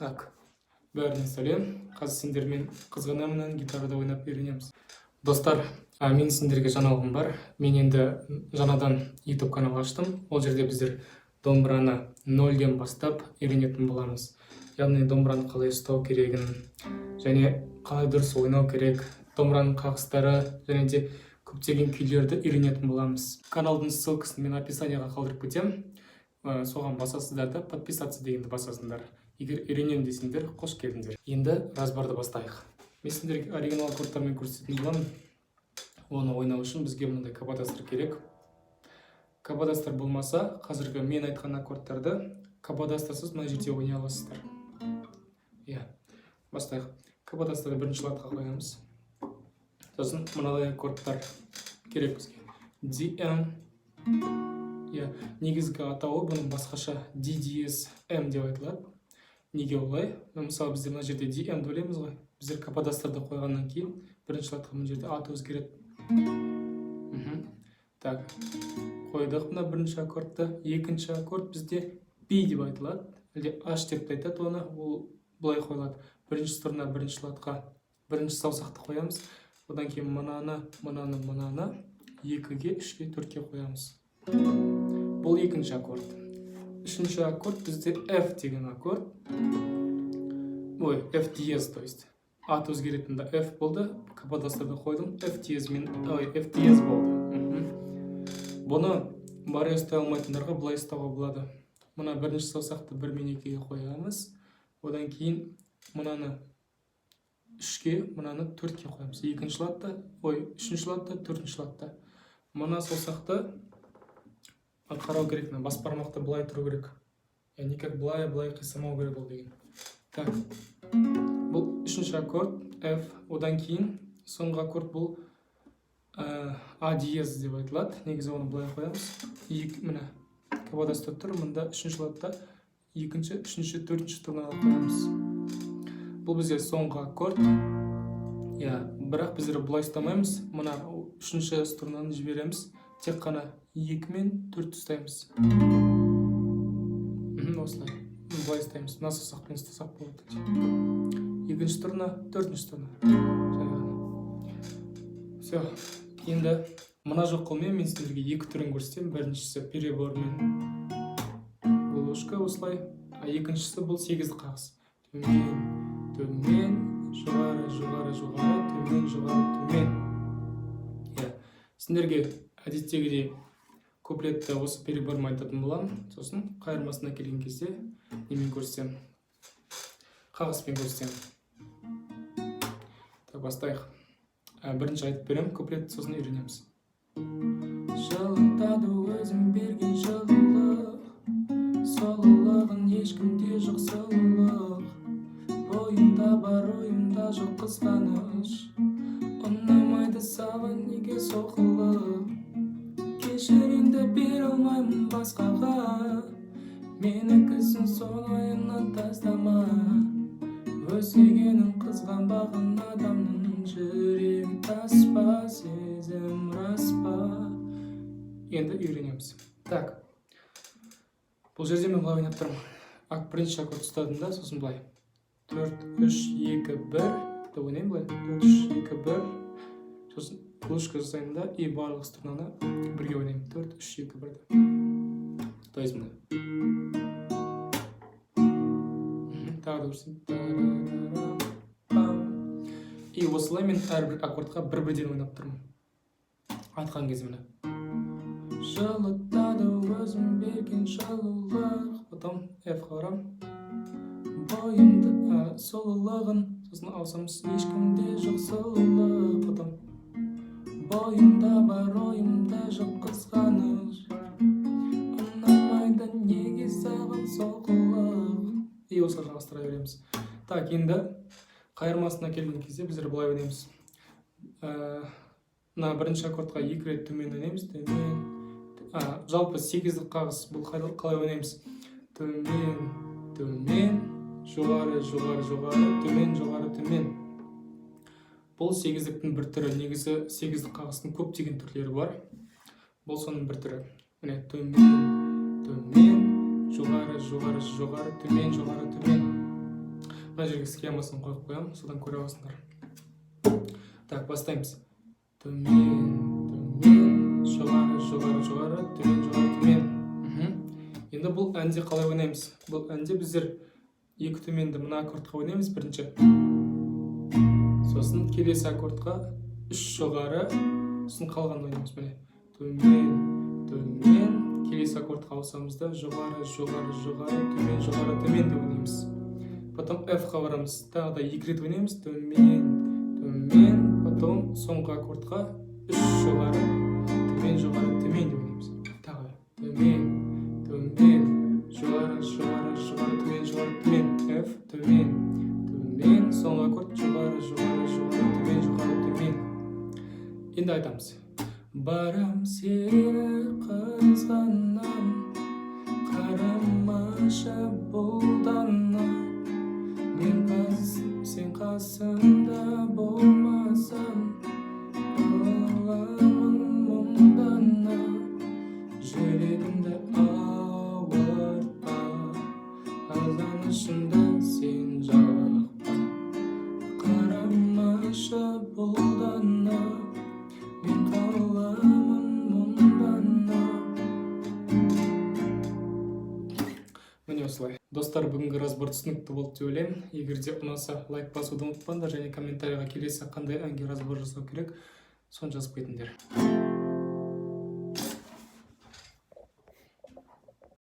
Так, бәріне сәлем! Қазір сендермен «Қызғанамын» әнін гитарада ойнап үйренеміз. Достар, мен сендерге жаңалығым бар. Мен енді жаңадан YouTube канал аштым. Ол жерде біздер домбыраны нөлден бастап үйренетін боламыз, яғни домбыраны қалай ұстау керегін және қалай дұрыс ойнау керек, домбыраның қағыстары және де көптеген күйлерді үйренетін боламыз. Каналдың ссылкасын мен описанияға қалдырып кетемін. Соған басасыздар да, «Подписаться» дегенді басасыңдар. Егер үйренемін десеңдер, қош келдіңдер! Енді разборды бастайық. Мен сендерге оригинал аккордтармен көрсететін боламын. Оны ойнау үшін бізге мынандай каподастр керек. Каподастр болмаса, қазіргі мен айтқан аккордтарды каподастрсыз мына жерде ойнай аласыздар. Иә, бастайық. Каподастрды бірінші ладқа қоямыз. Сосын мынадай аккордтар керек бізге: D M. Иә, негізгі атауы бұның басқаша, D диез M деп айтылады. Неге олай? Мысалы, біздер мына жерде D M білеміз ғой. Біздер каподастрды қойғаннан кейін бірінші ладқа мына жерде аты өзгереді. Так, қойдық мына бірінші аккордты. Екінші аккорд бізде B деп айтылады, әлде H деп те айтады оны. Ол былай қойылады: бірінші струна, бірінші ладқа бірінші саусақты қоямыз. Одан кейін мынаны, мынаны, мынаны екіге, үшке, төртке қоямыз. Бұл екінші аккорд. Үшінші аккорд бізде F деген аккорд, ой, F диез, то есть аты өзгеретін да F болды. Каподастрды қойдым, F диез мен, ой, F диез болды. Бұны баре ұстай алмайтындарға былай ұстауға болады: мына бірінші саусақты бір мен екіге қоямыз, одан кейін мынаны үшке, мынаны төртке қоямыз екінші ладта, ой, үшінші ладта, төртінші ладта. Мына саусақты қарау керек, мына бас бармақты былай тұру керек, яғни как былай, былай қисамау керек ол деген. Так, бұл үшінші аккорд F. Одан кейін соңғы аккорд бұл А диез деп айтылады. Негізі оны былай қоямыз: екі, міне, каподастр тұр мында, үшінші ладта екінші, үшінші, төртінші струнаға қоямыз. Бұл бізде соңғы аккорд, иә. Бірақ біздер былай ұстамаймыз, мына үшінші струнаны жібереміз, тек қана екі мен төртті ұстаймыз. Осылай былай ұстаймыз, мына саусақпен ұстасақ болады: екінші струна, төртінші струна, жай ғана. Все, енді мына жоқ қолмен мен сіздерге екі түрін көрсетемін. Біріншісі перебормен глушка осылай, а екіншісі бұл сегіздік қағыс: төмен, төмен, жоғары, жоғары, жоғары, төмен, жоғары, төмен. Иә, сендерге әдеттегідей куплетті осы перебормен айтатын боламын. Сосын қайырмасына келген кезде немен көрсетемін, қағыспен көрсетемін. Так, бастайық. Бірінші айтып беремін куплетті, сосын үйренеміз. Жылытады өзім берген жылулық, сұлулығын ешкімде жоқ сұлулық. Бойымда бар, ойымда жоқ қызғаныш. Ұнамайды саған неге сол қылық? Кешір енді, бере алмаймын басқаға. Менікісің, соңайынан тастама. Өз сүйгенін қызғанбаған адамның жүрегі тас па, сезім рас па? Енді үйренеміз. Так, бұл жерде мен былай ойнап тұрмын. Бірінші аккорд ұстадым да, сосын былай төрт, үш, екі, бір деп ойнаймын. Былай төрт, үш, екі, бір. Сосын глушка жасаймын да, и барлық струнаны бірге ойнаймын, төрт, үш, екі, бірді. То есть мына. Тағы да көрсетейін. Та-ра-ра-пам. И осылай мен әрбір аккордқа бір бірден ойнап тұрмын айтқан кезде. Міне: жылытады өзім берген жылулық. Потом F қа барамын, бойымды, сұлулығын. Сосын ауысамыз, ешкімде жоқ сұлулық. Потом бойымда бар, ойымда жоқ қызғаныш. Ұнамайды неге саған сол қылық? И осылай жалғастыра береміз. Так, енді қайырмасына келген кезде біздер былай ойнаймыз. Мына бірінші аккордқа екі рет төмен ойнаймыз, төмен. Жалпы сегіздік қағыс бұл қалай ойнаймыз? Төмен, төмен, жоғары, жоғары, жоғары, төмен, жоғары, төмен. Бұл сегіздіктің бір түрі. Негізі сегіздік қағыстың көптеген түрлері бар, бұл соның бір түрі. Міне: төмен, төмен, жоғары, жоғары, жоғары, төмен, жоғары, төмен. Мына жерге схемасын қойып қоямын, содан көре аласыңдар. Так, бастаймыз. Төмен, төмен, жоғары, жоғары, жоғары, төмен, жоғары, төмен. Енді бұл әнде қалай ойнаймыз? Бұл әнде біздер екі төменді мына аккордқа ойнаймыз бірінші, сосын келесі аккордқа үш жоғары, сосын қалғанын ойнаймыз. Міне, төмен, төмен, келесі аккордқа ауысамыз да, жоғары, жоғары, жоғары, төмен, жоғары, төмен деп ойнаймыз. Потом F-қа барамыз, тағы да екі рет ойнаймыз: төмен, төмен, потом соңғы аккордқа үш жоғары, төмен, жоғары, төмен деп ойнаймыз. Тағы төмен, төмен, жоғары, жоғары, жоғары, төмен, жоғары, төмен, F, төмен, төмен, соңғы аккорд жоғары, жоғары, жоғары, төмен, жоғары, төмен. Енді айтамыз: барам, сені қызғанам, қарамашы бұлдана, мен қас, сен қасымда болмасаң, қаламын мұңдана, жүрегімді ауыртпа, қызғанышымды сен жақпа, қарамашы бұлдана, мен қаламын мұңдана. Міне, осылай, достар. Бүгінгі разбор түсінікті болды деп ойлаймын. Егер де ұнаса, лайк басуды ұмытпаңдар және комментарийға келесі қандай әнге разбор жасау керек, соны жазып кетіңдер.